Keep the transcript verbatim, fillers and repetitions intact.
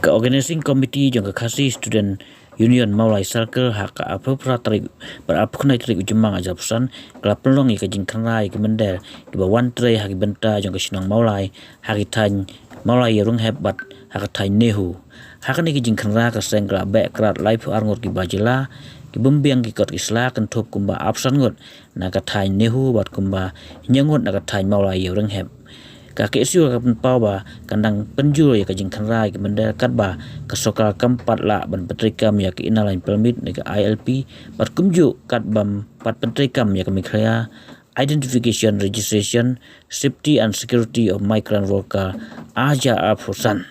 Ka Organizing Committee jong ka Khasi Student Union Mawlai Circle ha ka arphew phra tarik bad arphew khyndai tarik u Jymmang arhajar arphew san ka la pynlong ïa ka jingkhynra ïa ki mynder kiba wan trei ha ki bynta jong ka shnong Mawlai, ha ki thaiñ Mawlai Ïewrynghep bad ha ka thaiñ NEHU. Ha kane ka jingkhynra ka seng ka la beh krad laiphew ar ngut kiba jylla, ki bymbiang ki kot ki sla kynthup kumba arphew san ngut na ka thaiñ NEHU bad kumba hynñiew ngut na ka thaiñ Mawlai Ïewrynghep. Ka KSU ka pynpaw ba kan dang pynjur ïa ka jingkhynra ïa ki mynder katba ka sorkar kam pat lah ban pyntreikam ïa ka Inner Line Permit ne ka I L P bad kumjuh katba ym pat pyntreikam ïa ka Meghalaya Identification Registration, Safety and Security of Migrant Worker arhajar arphew san.